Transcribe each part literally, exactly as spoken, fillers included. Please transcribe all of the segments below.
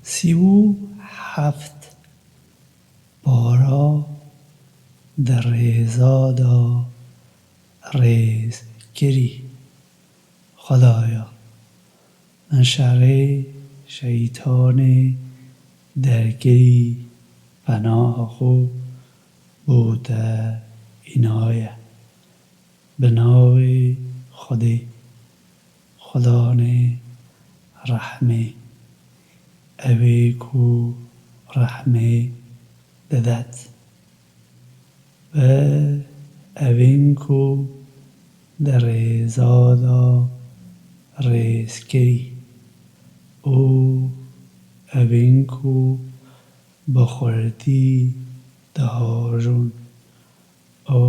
Sî û heft. Para di rêza de rêz kirî. Xwedaya, min şerê şeytanê derkirî, penaha xwe bo te înaye. Bi navê Xwedê, Xudanê rehmê, ew ê ku rehmê didet. Bi evên ku di rêza de rêz kirî û evên ku bi xurtî dihajon û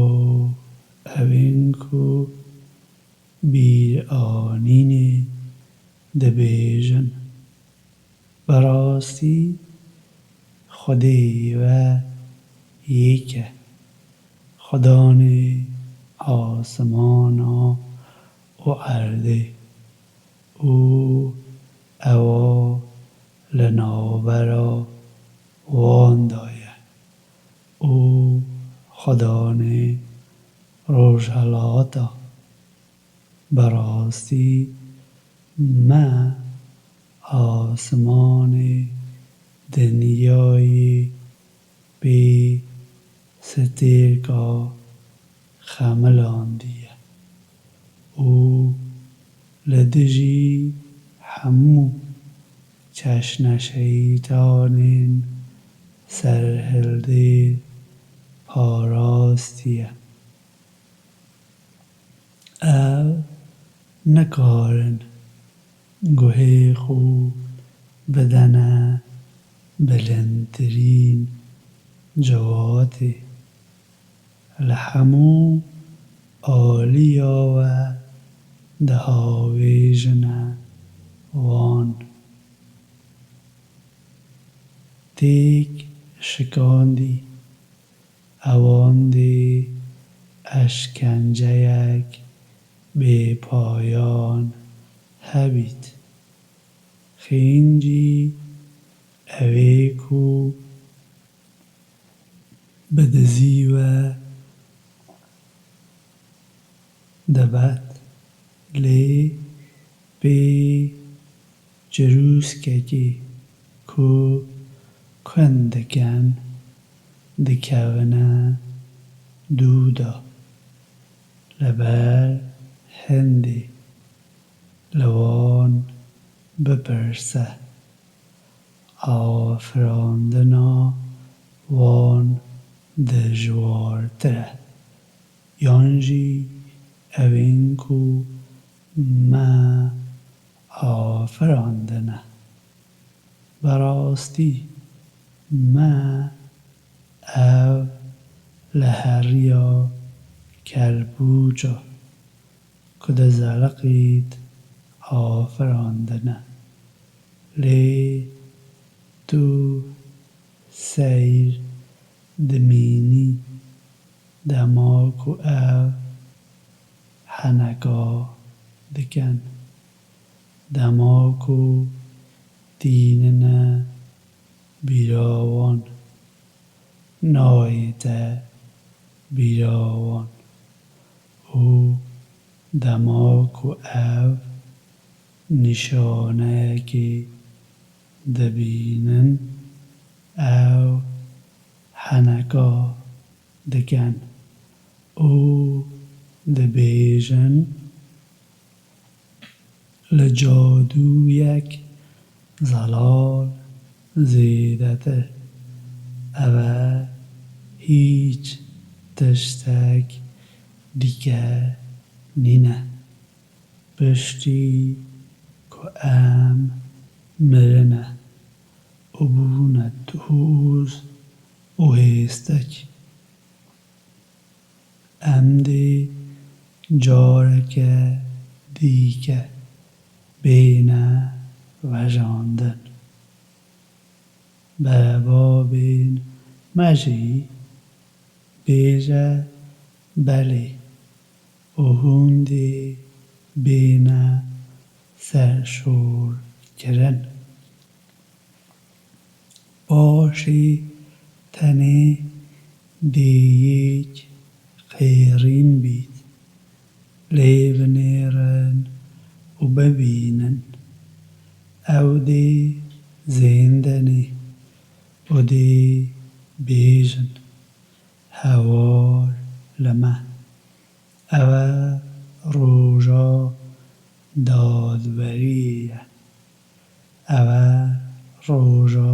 evên ku bîranînê dibêjin. Bi rastî Xwedê we yek e, Xudanê asimana û erdê û ewa li navbera wan de ye û Xudanê rojhilata. Bi rastî me asimane dinyayê pê stêrka xemilandiye û li dijî hemû çeşne şeytanên serhildêr parastiye. Ew nikarin guhê xwe bidene bilindtirîn civatê. Li hemû aliya we dihavêjine wan. Têk şikandî. Ewan dê eşkenceyek bêpayan hebît. Xêncî ewê ku bi dizî we dibet, lê pê çirûskekê ku kund dikin, dikevine dû de. Li ber hindê li wan bipirse. Afirandina wan dijwartir e, yan jî evên ku me afirandine? Bi rastî me ev li heriya kelpûça ku dizeliqît afirandine. Lê tu seyr dimînî dema ku ev heneka dikin, dema ku tînine bîra wan, nayête bîra wan û dema ku ev nîşaneyekê dibînin, ew heneka dikin û dibêjin, li cadûyek zelal zêdetir. Ev e hîç tiştek dîke nîne. Piştî ku em mirine û bûne toz û hêstek, em dê careke dîke bêne vejandin. Berbabên me jî bêje belê û hûn dê bêne serşorkirin. Paşê tenê dê yek qêrîn bît, lê binêrin û bibînin. Ew dê zêndenê û dê bêjin: Hewar li me. Ev e roja dadweriyê ye. Ev e roja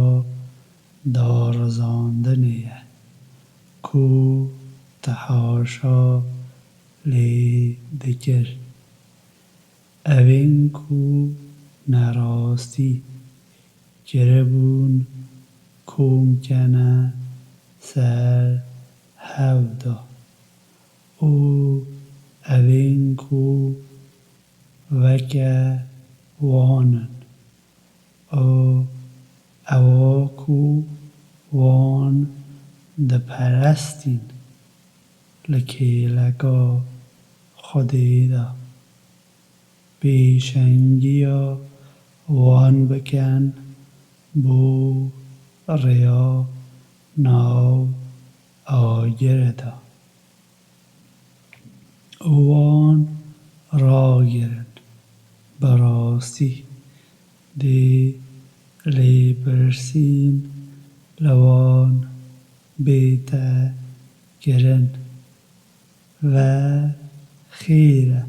darizandinê ye ku te haşa lê dikir. Evên ku nerastî kiribûn kom kene ser hev de û evên ku weke wan in û ewa ku wan diperestîn li kêleka Xwedê de. Pêşengiya wan bikin bo rêya nav agirê de û wan ragirin. Bi rastî dê lêpirsîn li wan bête kirin. Ve xêr e.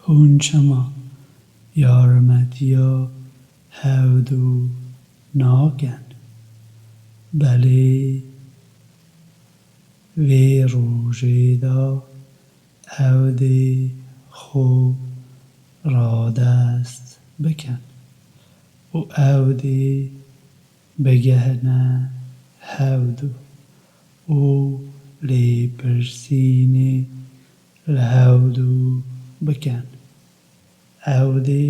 Hûn çima yarmetiya hevdû nakin? Belê vê rojê de ew dê xwe radest bikin û ew dê bigihine hevdû û lêpirsînê li hevdû bikin. Ew dê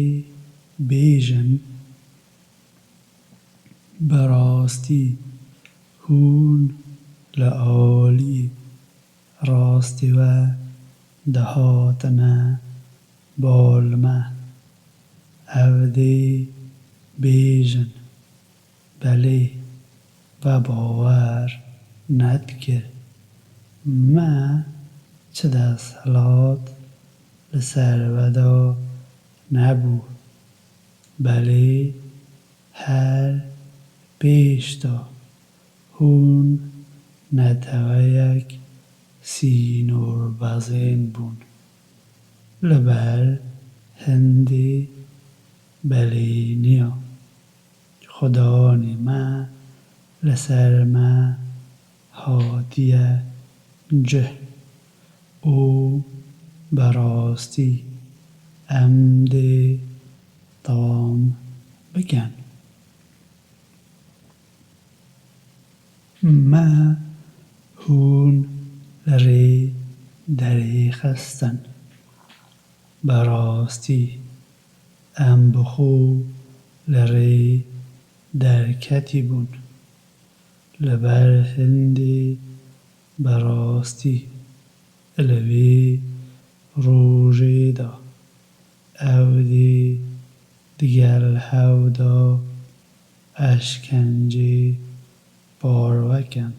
bêjin: Bi rastî hûn li aliyê rastî we dihatine bal me. Ew dê bêjin: Belê, we bawer nedikir. Me çi desthilat li ser we de nebû. Belê her pêş de hûn neteweyek sînorbezên bûn. Li ber hindê belêniya xudanê me li ser me hatiye cih û bi rastî em dê tam bikin. Me hûn li rê derêxistin. Bi rastî em bi xwe li rê derketîbûn. Li ber hindê bi rastî li vê rojê de ew dê digel hev de eşkencê parve kin.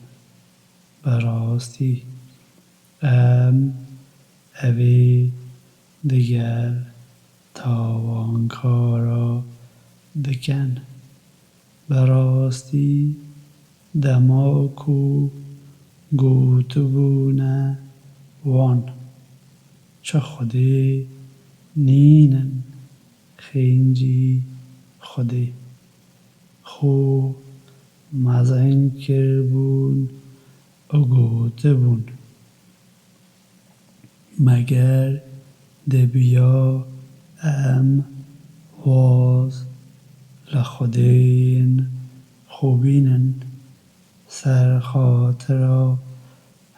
Bi rastî em evê digel tawankara dikin. Bi rastî dema ku gotibûne wan, çi Xwedê nînin, xêncî Xwedê, xwe mezin kiribûn û gotibûn: Meger dibiya em waz li xwedên xwe bînin, ser xatira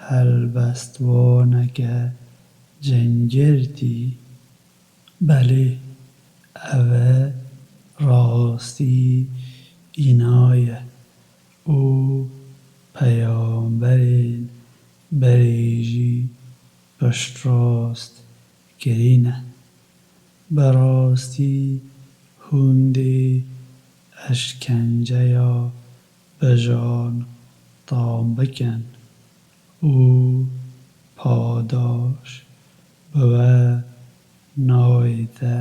helbestvaneke cingirtî? Belê, ev e rastî îna ye û peyamberên berê jî piştrast kirîne. Bi rastî hûn dê eşkenceya bejan tam bikin û padaş bi we nayête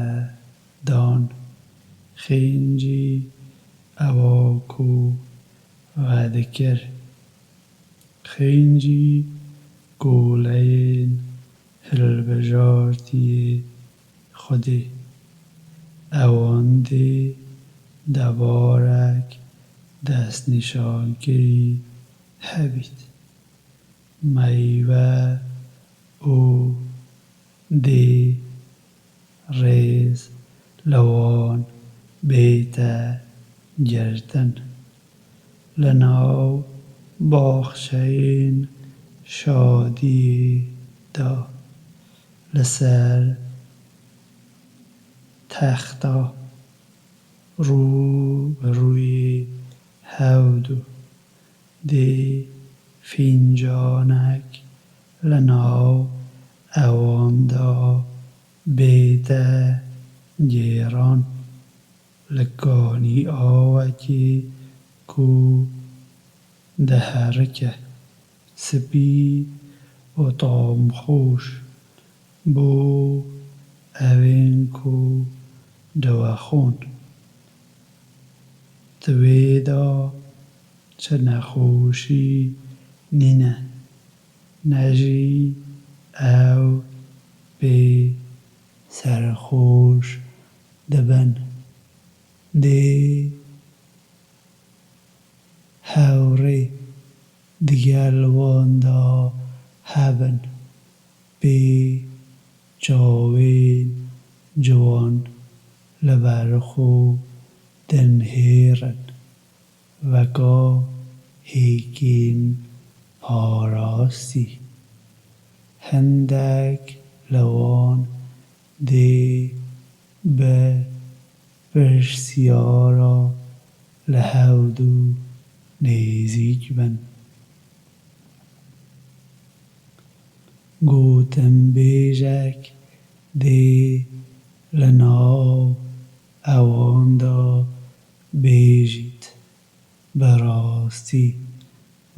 dan. Xêncî ewa ku vedikir, xêncî goleyên hilbijartiyê Xwedê, ewan dê debarek destnîşankirî hebît. Meywe û dê rêz li wan bête girtin. Li nav baxçeyên şadiyê de, li ser texta rû bi rûyê hevdû dê fîncanek li nav ewan de bête gêran. Li kanî awekê ku diherike, spî û tamxweş bo evên ku diwexwin. Di wê de çi nexweşî nîne, ne jî ew pê serxweş dibin. Dê hewrê digel wan de hebin, pê çavên ciwan li ber xwe dinihêrin, weka hêkên parastî. Hindek li wan dê bi pirsyara li hevdû nêzîk bin. Gotinbêjek dê li nav ewan de bêjît, bi rastî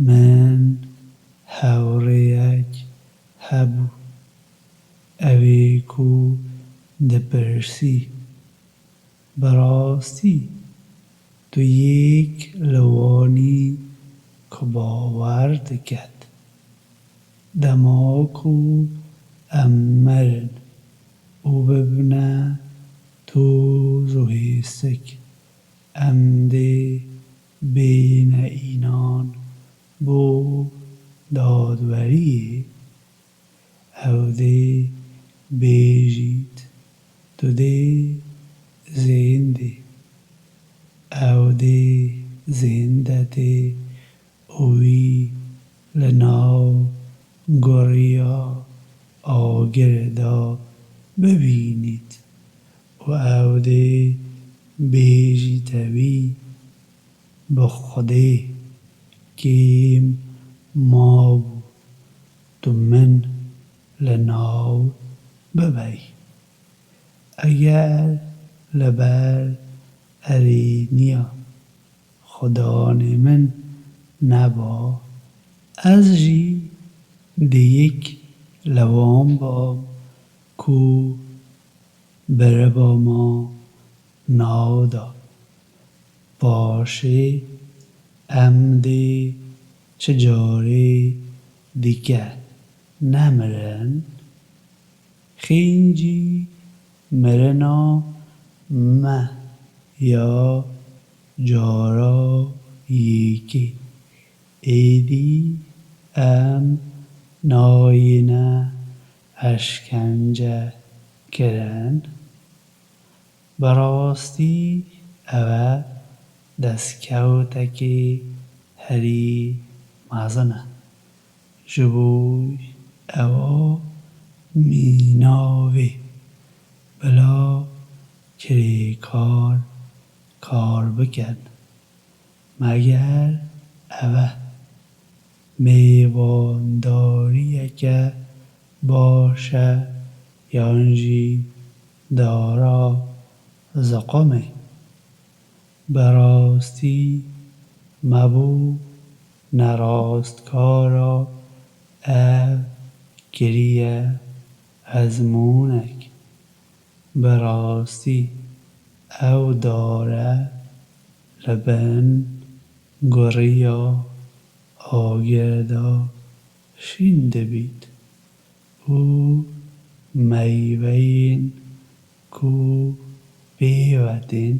min hewrêyek hebû, ew ê ku dipirsî, bi rastî tu yek li wan î ku bawer diket? Dema ku em merin û bibine toz û hêsik, em dê bêne înan bo dadweriyê. Ew dê bêjît, tu dê zêndî. Ew dê zêndetê û wî li nav goriya agir de bibînît û ew dê bêjîte wî, bi Xwedê kêm mabû tu min li nav bibey. Eger li ber erêniya xudanê min neba, ez jî dê yek li wan bam ku biriba me nav da. Paşê em dê çi carê dike nemirin? Xêncî mirina me ya cara yekê. Êdî em nayêne eşkence kirin. Bi rastî ev e destkewtekê herî mezin e. Ji bo ewa mîna wê bila kirêkar kar bikin. Meger ev e mêvandariyeke baş e yan jî dara ziqumê? Bi rastî me bo nerastkara ev kiriye ezmûnek. Bi rastî ew dare li bin guriya agir de şîn dibît û meyveyên ku pê ve tên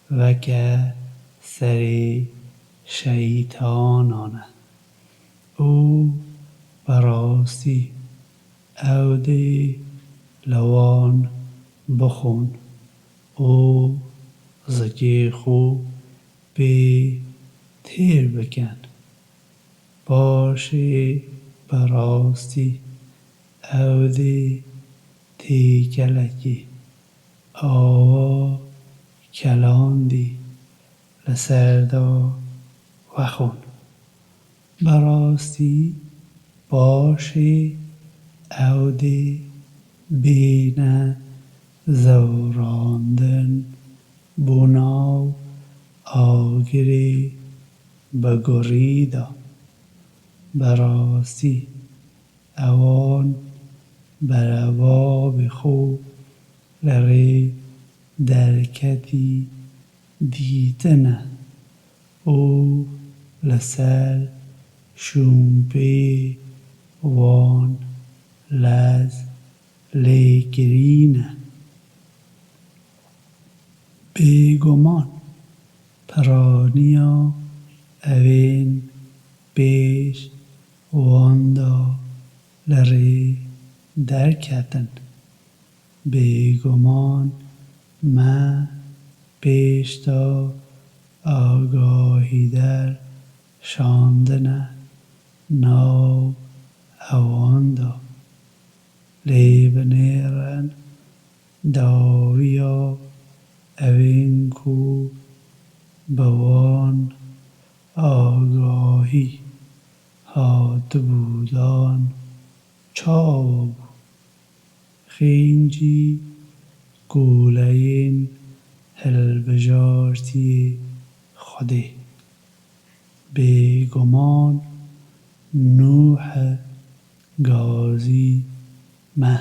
weke serê şeytanan e û bi rastî ew dê li wan bixwin û zikê xwe pê têr bikin. Paşê bi rastî ew dê têkelekî awa kelandî li ser de wexwin. Bi rastî paşê ew dê bêne zewrandin bo nav agirê bi gurî de. Bi rastî ewan berebabê xwe li rê derketî dîtine û li ser şûnpê wan lez lê kirîne. Bêguman piraniya evên pêş wan de li rê derketin. Bêguman me pêş de agahîder şandine nav ewan de. Lê binêrin dawiya evên ku bi wan agahî hatibû dan çawa bû? Xêncî guleyên hilbijartiyê Xwedê. Bêguman Nûh e gazî me.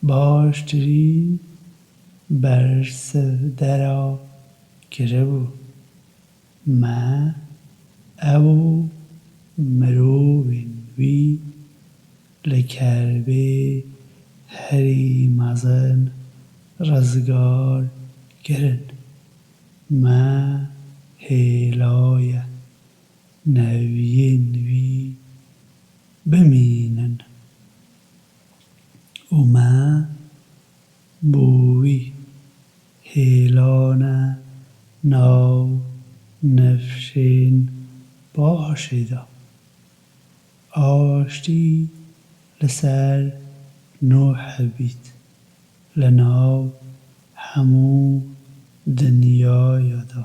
Baştirîn bersivdera kiribû. Me ew û mirovên wî li kerbê herî mezin rizgar kirin. Me hêlaye neviyên wî bimînin û me bo wî hêlane nav nifşên paşê de. Aştî li ser Nûh bît li nav hemû dinyaya de.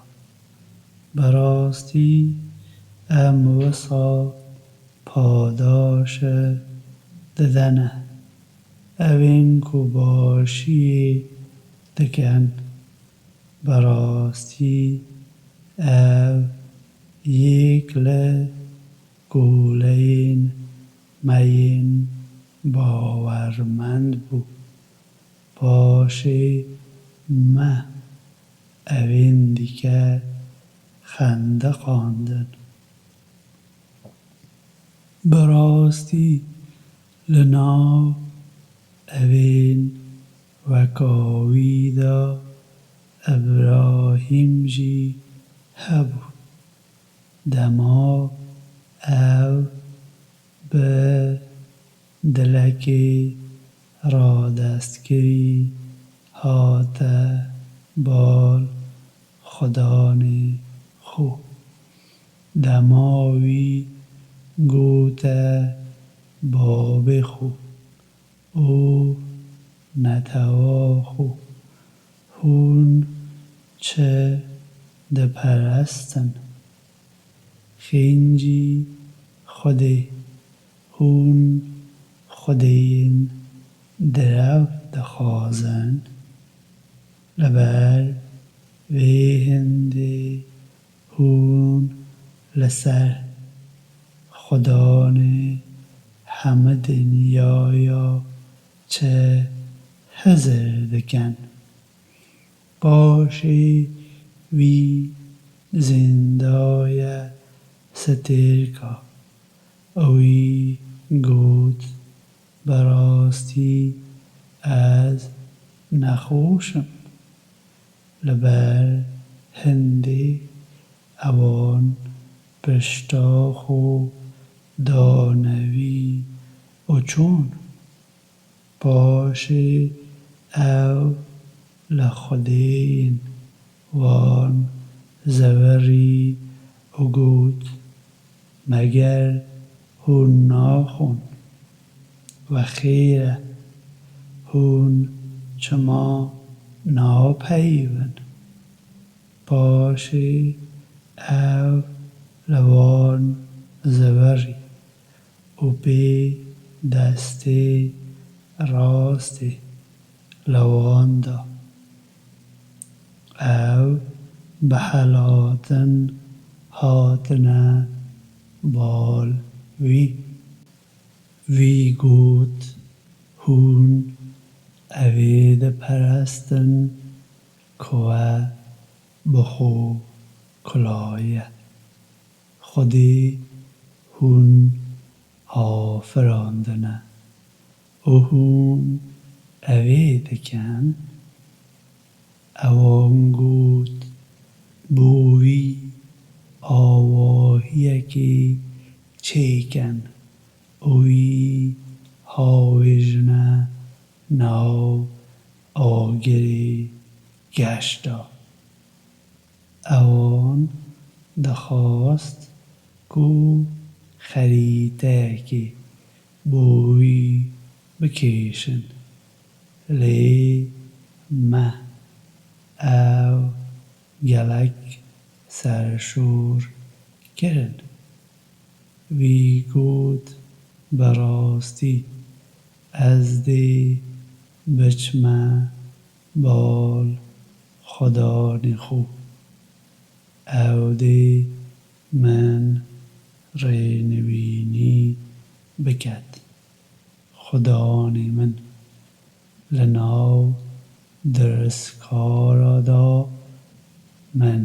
Bi rastî em wisa padaş didene evên ku başiyê dikin. Bi rastî ev yek li guleyên me yên bawermend bû. Paşê me evên dîke xendiqandin. Bi rastî li nav evên weka wî de Îbrahîm jî hebû. Dema ew bi dilekê radestkirî hate bal Xudanê xwe. Dema wî gote babê xwe û netewa xwe, hûn çi diperestin? Xêncî Xwedê, hûn xwedêyên direw dixwazin? Li ber Vê hindê hûn li ser Xudanê heme dinyaya çi hizir dikin. Paşê wî zêndaye stêrka û wî got, Bi rastî ez nexweş im. Li ber hindê ewan pişta xwe dane wî û çûn. Paşê ew li xwedêyên wan zevirî û got, Meger hûn naxwin? Wexêr e, hûn çima napeyivin? Paşê ew li wan zevirî û pê destê rastê li wan da. Ew bi helatin hatine bal wî. Wî got, Hûn evê diperestin ku we bi xwe kulaye. Xwedê hûn afirandine û hûn evê dikin? Ewan got, Bo wî awahiyekê çêkin û wî hawêjine nav agirê geş de. Ewan dixwest ku xerîteyekê bo wî bikêşin, lê me ew gelek serşor kirin. Wî got, Bi rastî ez dê biçime bal Xudanê xwe. Ew dê min rênivînî biket. Xudanê min, li nav dirskara da min.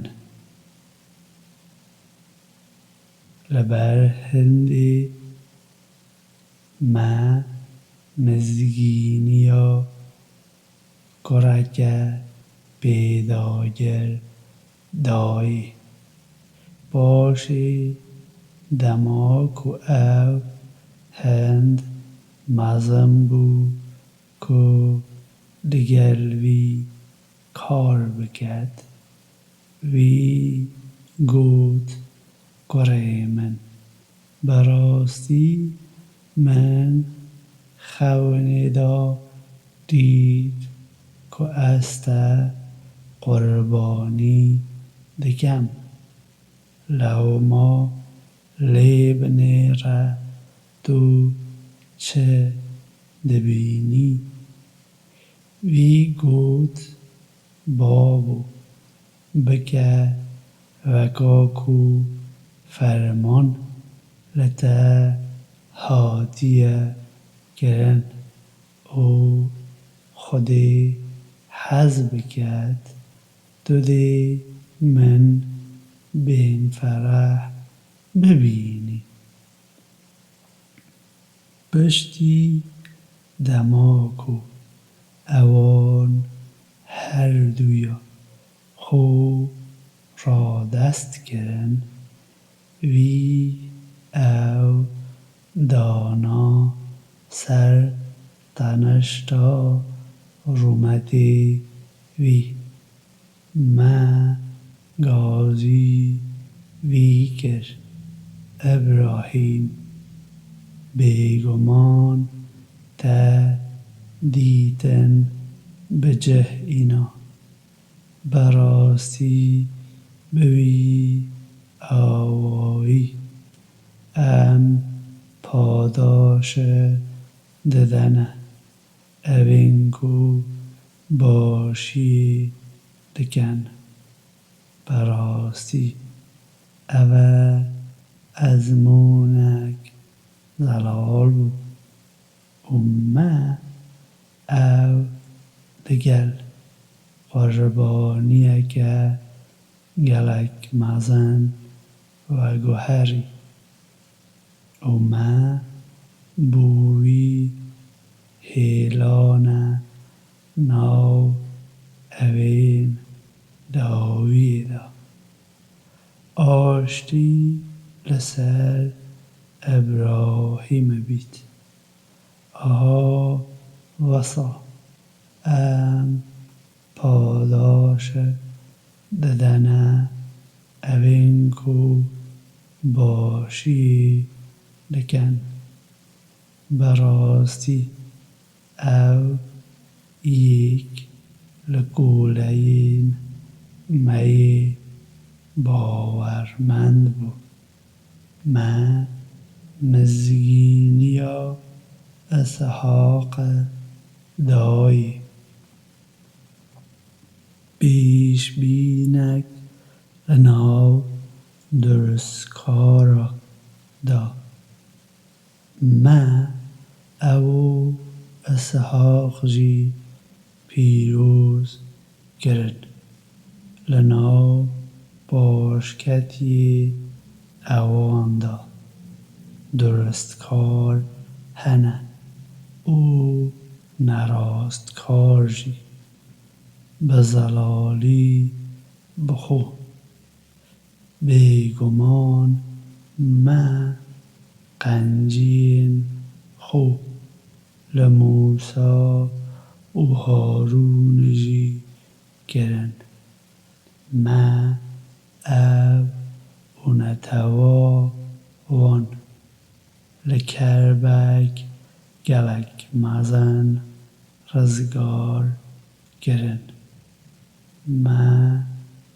Li ber hindê me mizgîniya kureke pêdagir dayê. Paşê dema ku ew hind mezin bû ku digel wî kar biket, wî got, Kurê min, bi rastî min xewnê de dît ku ez te qurbanî dikem. Lewma lê binêre tu çi dibînî? Wî got, Babo, bike weka ku ferman li te hatiye kirin û Xwedê hez biket, tu dê min bênfereh bibînî. Piştî dema ku ewan herduya xwe radest kirin, wî ew dana ser tenişta rûmetê wî. Me gazî wî kir, Îbrahîm, bêguman te dîtin bi cih îna. Bi rastî bi wî awayî em padaşê didene evên ku başiyê dikin. Bi rastî ev e ezmûnek zelal bû û me ew digel qurbaniyeke gelek mezin veguherî û me bo wî hêlane nav evên dawiyê de. Aştî li ser Îbrahîmê bît. Aha wisa em padaşe didene evên ku başiyê dikin. Bi rastî ew yek li koleyên me yê bawermend bû. Me mizgîniya Îshaqê dayê. Pêşbînek li nav duristkara da. Me ew û Îshaq jî pîroz kirin. Li nav paşketiyê ewan de duristkar hene û nerastkar jî. Bi zelalî bi xwe. Bêguman me qenciyên xwe li Mûsa û Harûnê jî kirin. Me ev û netewa wan li kerbek gelek mezin rizgar kirin. Me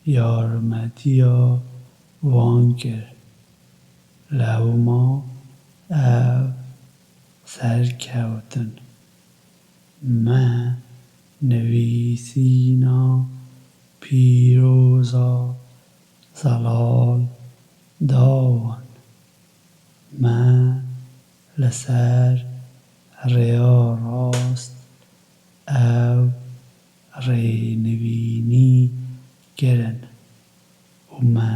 yarmetiya wan kir. Lewma ev serkewtin. Me nivîsîna pîroza zelal da wan. Me li ser rêya rast ew rênivînî kirin û me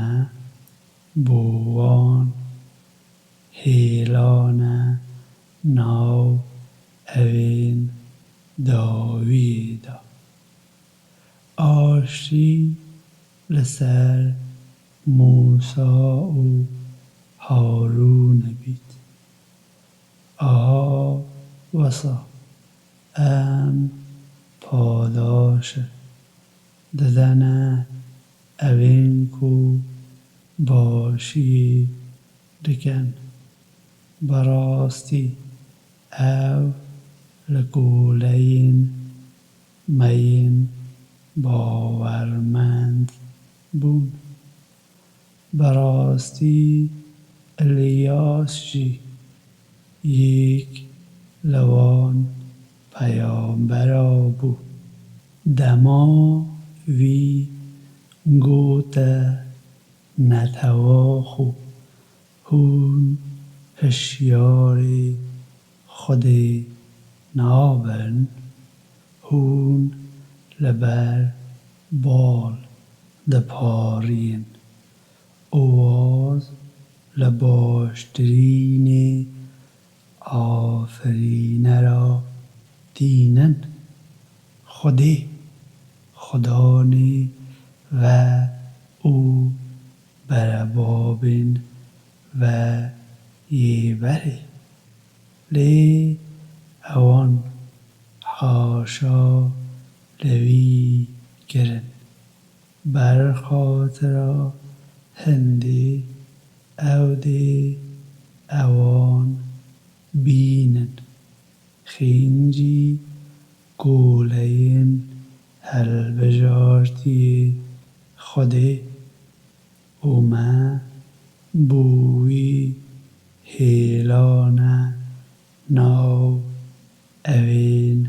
bo wan hêlane nav evên dawiyê de. Aştî li ser Mûsa û Harûnê bît. Aha wisa em padaşe didene evên ku başiyê dikin. Bi rastî ew li koleyên me yên bawermend bûn. Bi rastî Îlyas jî yek li wan peyambera bû. Dema wî gote netewa xwe, hûn hişyarê Xwedê nabin, hûn li ber bal diparîn û waz li baştirînê afirînera tînin. Xwedê, Xudanê ve û berebabên ve yê berê. Lê ewan haşa li wî kirin. Berxatira hindê ew dê ewan bînin. Xîncî koleyên hilbijartiyê Xwedê û me bo wî hêlane nav evên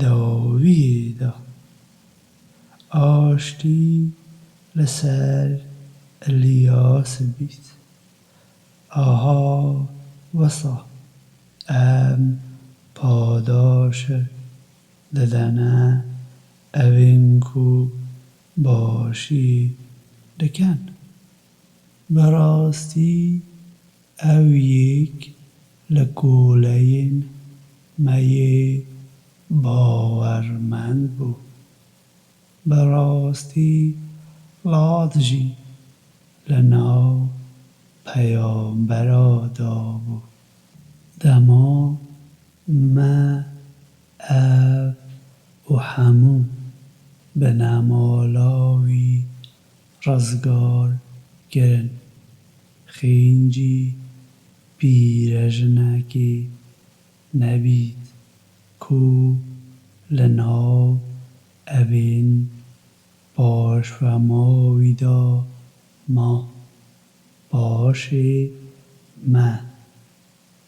dawiyê de. Aştî li ser Îlyas bît. Aha wisa em padaşek didene evên ku başî dikin. Bi rastî ew yek li koleyên me yê bawermend bû. Bi rastî Lat jî li nav peyambera de bû. Dema me, ev û hemû binemala wî rizgar kirin, xêncî pîrejinekê nebît ku li nav evên paşvema wî de ma. Paşê me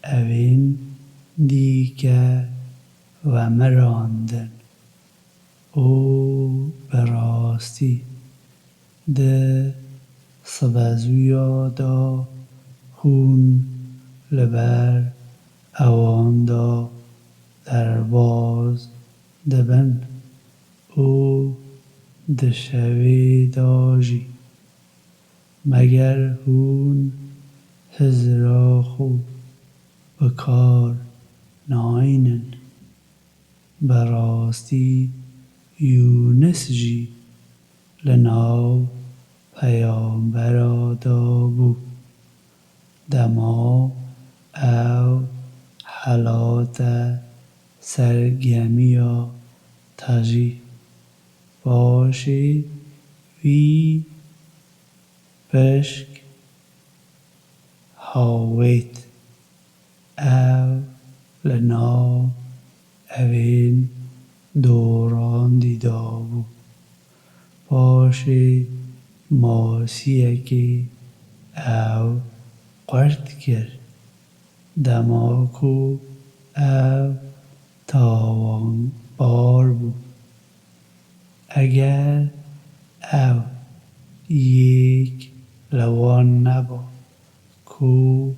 evên dîke vemirandin û bi rastî di sibezûya de hûn li ber ewan de derbas dibin û di şevê de jî. Meger hûn hizra xwe bi kar naynin? Bi rastî Yûnis jî li nav peyambera de bû. Dema ew helate ser gemiya tejî, paşê wî pişk hawêt. Ew li nav evên dorandî de bû. Paşê masiyekê ew qurt kir. Dema ku ew tawanbar bû. Eger ew yek li wan neba ku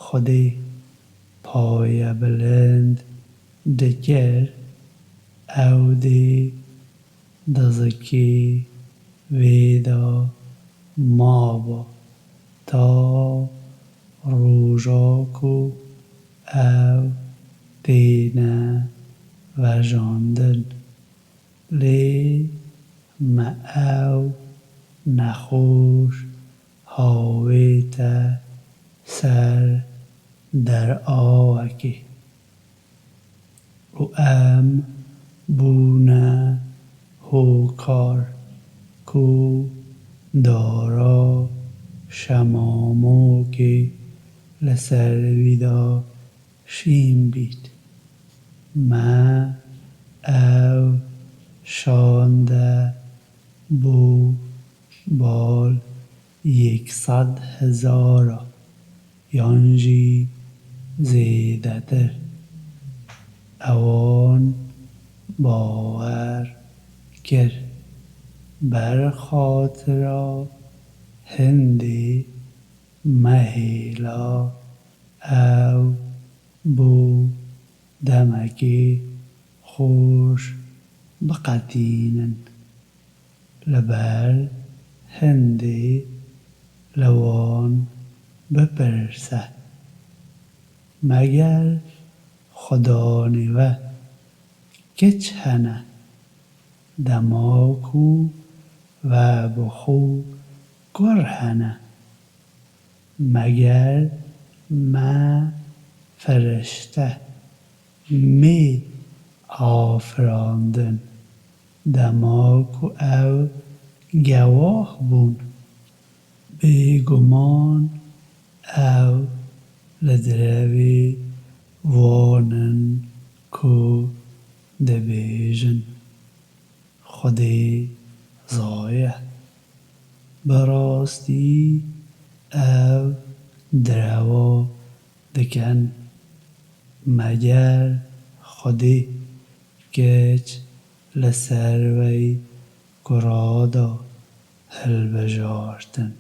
Xwedê payebilind dikir, ew dê di zikê vê de maba ta roja ku ew têne vejandin. Lê me ew nexweş hawête ser derawekê û em bûne hokar ku dara şemamokê li ser wî de şîn bît. Me ew şande bo bal yek sed hezara yan jî zêdetir. Ewan bawer kir. Ber xatira hindê me hêla ew bo demekê xweş biqetînin. Li ber hindê li wan bipirse, meger xudanê we keç hene, dema ku we bi xwe kur hene? Meger me firişte mê afirandin, dema ku ew gewah bûn? Bêguman ew li direvê wan in ku dibêjin, Xwedê zayê. Bi rastî ew direwa dikin. Meger Xwedê keç li ser vey kura de hilbijartin.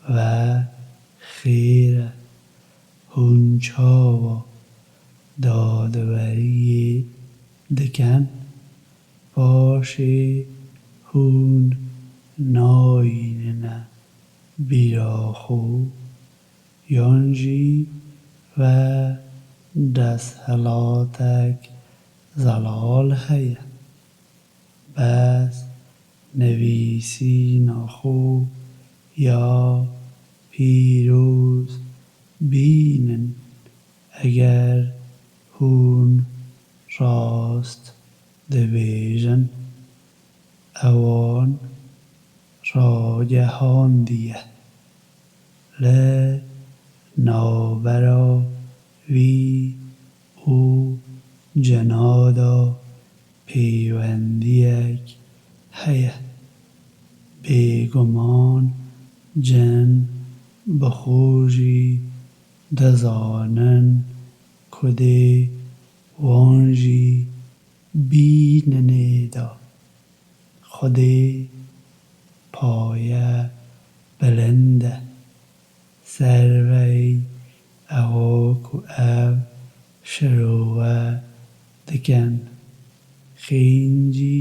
Ve xêr e, hûn çawa dadweriyê dikin? Paşê hûn nayînine bîra xwe, yan jî ve desthilatek zelal heye. Bes nivîsîna xwe ya pîroz bînin, eger hûn rast dibêjin, ewan ragehandiye. Li navbera wî û cina de peywendiyek heye. Bêguman cin bi xwe jî dizanin ku dê wan jî bîninê de. Xwedê paye bilind e. Servey ewa ku ev şirove dikin, xêncî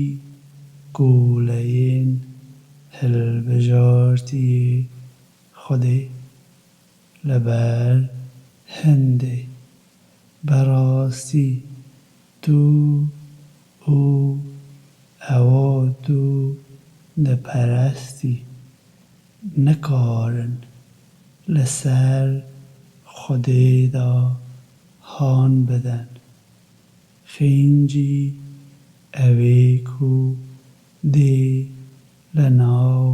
goleyên hilbijartiyê Xwedê li ber hindê. Bi rastî tu û ewa tu diperestî nikarin li ser Xwedê de han bidin. Xêncî ew ê ku dê li nav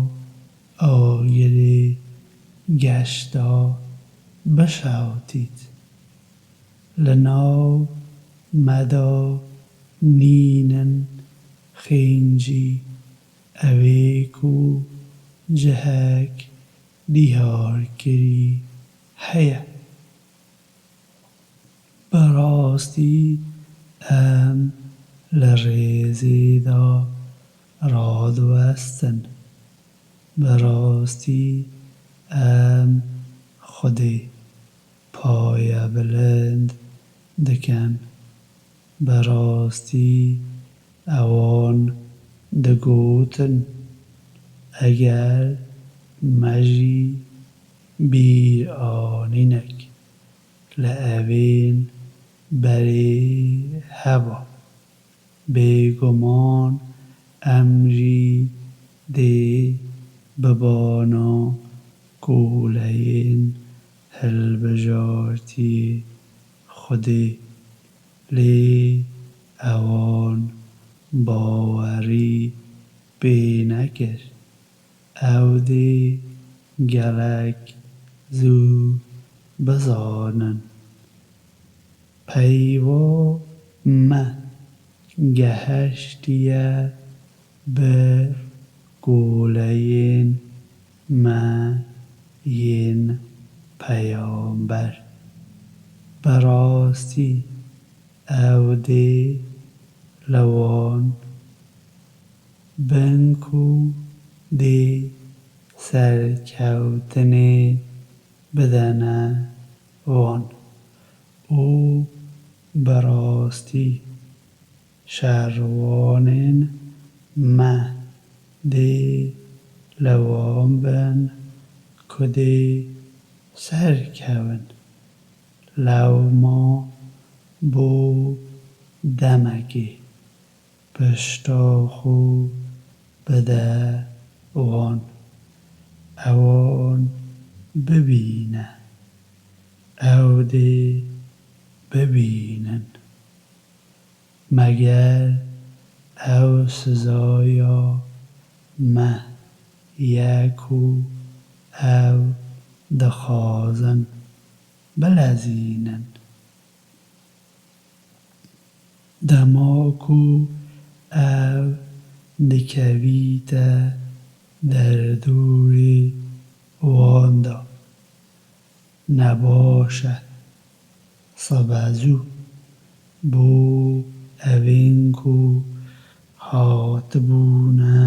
agirê geş de bişewtît. Li nav me de nînin xêncî ew ê ku cihek diyarkirî heye. Bi rastî em li rêzê de radiwestin. Bi rastî em Xwedê payebilind dikin. Bi rastî ewan digotin, eger me jî bîranînek li evên berê heba, bêguman em jî dê bi bana goleyên hilbijartiyê Xwedê. Lê ewan bawerî pê nekir. Ew dê gelek zû bizanin. Peyva me gehiştiye bi goleyên me yên peyamber. Bi rastî ew dê li wan bin ku dê serkewtinê bidene wan û bi rastî şerwanên me dê li wan bin ku dê serkevin. Lewma bo demekê pişta xwe bide wan, ewan bibîne, ew dê bibînin. Meger ew sizaya me ye ku ew dixwazin bilezînin? Dema ku ew dikevîte derdorê wan de, nebaş e sibe zû bo evên ku hatibûne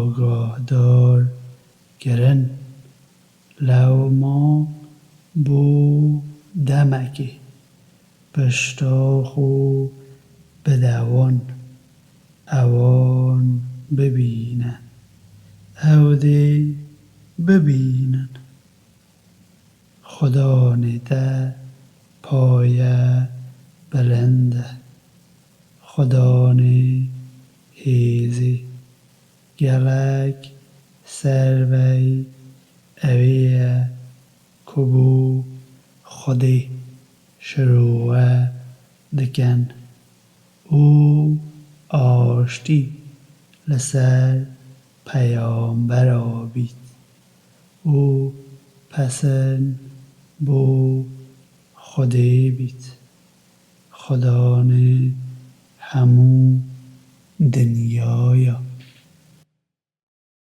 agahdar kirin. Lewma bo demekê pişta xwe bide wan, ewan bibîne, ew dê bibînin. Xudanê te paye bilind e, Xudanê hêzê. Gelek servey ewê ye ku bo Xwedê şirowe dikin û aştî li ser peyambera bît û pesin bo Xwedê bît. Xudanê hemû dinyaya.